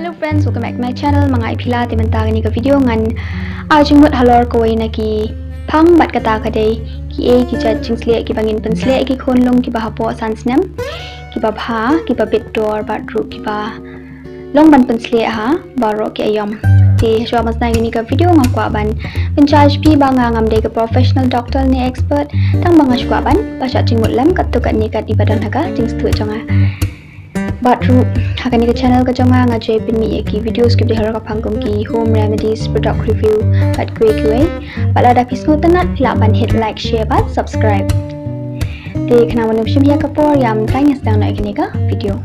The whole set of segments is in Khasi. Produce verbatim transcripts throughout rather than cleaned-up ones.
Hello friends, welcome back to my channel. Ma nga i Phila. Te mynta kane ka video ngan ai jingmut halor kawei na ki phang bad kata ka dei kiei ki jait jingsleh kiba ngin pynsleh ïa ki khunlung kiba hapoh san snem, kiba bha, kiba bit dor bad ruh kiba long ban pynsleh ha baroh ki aïom. Te shuwa ban sdang ïa kane ka video nga kwah ban pynshai sha phi ba nga ngam dei ka professional doctor ne expert, tang ba nga shu kwah ban pynshai jingmut lem katto katne kat iba don ha ka jingsngewthuh jong nga. Bad ruh ha kane ka channel ka jong nga nga ju pynmih ïa ki videos kiba dei halor ka phang kum ki home remedies, product review bad kiwei kiwei. Bad lada phi sngewtynnat phi lah ban hit like, share bad subscribe. Te khnang ban ym shim ïa ka por, ïa mynta ngin sdang noh ïa kane ka video.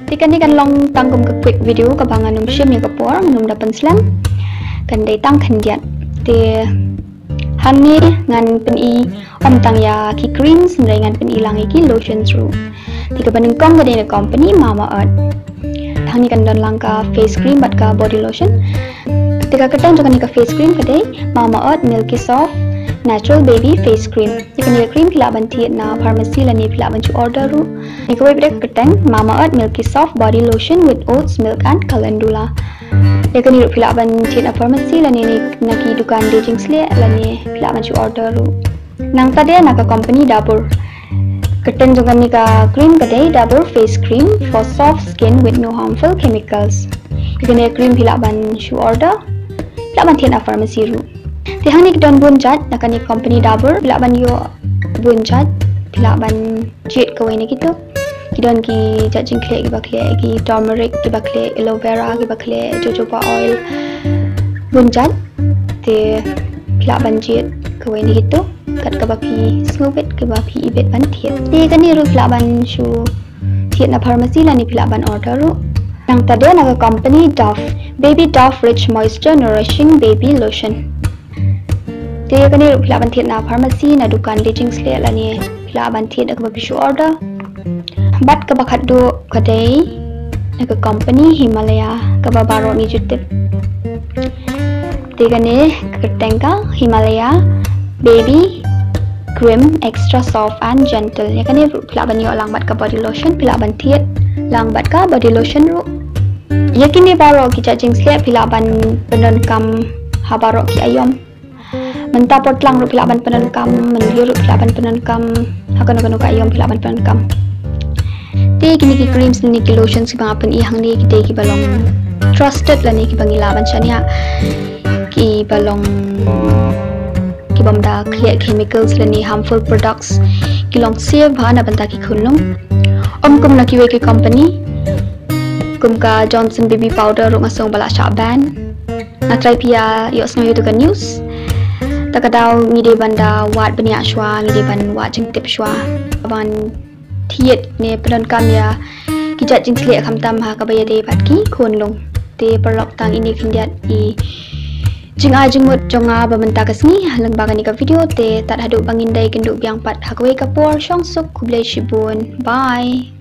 Te kane kan long tang kum ka quick video kaba ngan ym shim ïa ka por, ngan ym da pynslem. Kan dei tang khyndiat. Te hangne ngan pyni ym tang ïa ki creams, hynrei ngan pyni lang ïa ki lotions ruh. Te kaba nyngkong ka dei na company Mamaearth. Hangne kan don lang ka face cream bad ka body lotion. Te ka kyrteng jong kane ka face cream ka dei Mamaearth Milky Soft Natural Baby Face Cream. Ïa kane ka cream phi lah ban thied na pharmacy lane phi lah ban shu order ruh. Ïa kawei pat ka kyrteng Mamaearth Milky Soft Body Lotion with Oats Milk and Calendula. Ïa kane ruh phi lah ban thied na pharmacy lane na ki dukan die jingsleh lane phi lah ban shu order ruh. Nangta de na ka company Dabur. Kyrteng jong kane ka cream ka dei Dabur Face Cream for soft skin with no harmful chemicals. Ïa kane ka cream phi lah ban shu order, phi lah ban thied na pharmacy ruh. Te hangne ki don bun jait na kane ka company Dabur, phi lah ban ïoh bun jait, phi lah ban jied kawei na kito. Ki don ki jait jingkhleh kiba khleh, ki turmeric kiba khleh, aloe vera kiba khleh, jojoba oil, bun jait. Te phi lah ban jied kawei na kito kat kaba phi sngewbit, kaba phi ibit ban thied. Te kane ruh phi lah ban shu thied na pharmacy lane phi lah ban order ruh. Nangta de na ka company Dove, Baby Dove Rich Moisture Nourishing Baby Lotion. Te kane ruh phi lah ban thied na pharmacy, na dukan die jingsleh lane phi lah ban thied da kaba phi shu order. Bad kaba khatduh ka dei na ka company Himalaya, kaba baroh ngi ju tip. Te kane ka kyrteng ka Himalaya Baby Cream Extra Soft and Gentle. Ïa kane ruh phi lah ban ïoh lang bad ka body lotion, phi lah ban thied lang bad ka body lotion ruh. Ïa kine baroh ki jait jingsleh phi lah ban pyndonkam ha baroh ki aïom. Mynta por tlang ruh phi lah ban pyndonkam, mynta ruh phi lah ban pyndonkam, ha kano kano ka aïom phi lah ban pyndonkam. Te kine ki creams ne ki lotions kiba nga pyni hangne ki dei kiba long trusted lane kiba ngi lah ban shaniah, kiba long kibym da khleh chemicals lane harmful products, ki long safe bha na bynta ki khunlung. Ym kum na kiwei ki company kum ka Johnson Baby Powder ruh nga sngew ba la shah ban. Nga try phi ïa ïohsngew ïa tu ka news. Ta ka daw ngi dei ban da wad bniah shuwa, ngi dei ban wad jingtip shuwa ban thied ne pyndonkam ïa ki jait jingsleh khamtam ha kaba ïadei bad ki khunlung. Te paralok, tang ine khyndiat i jingai jingmut jong nga ba mynta ka sngi lyngba kane ka video. Te tad haduh ba ngin da ïakynduh biang pat ha kawei ka por, shong suk, khublei shibun, bye.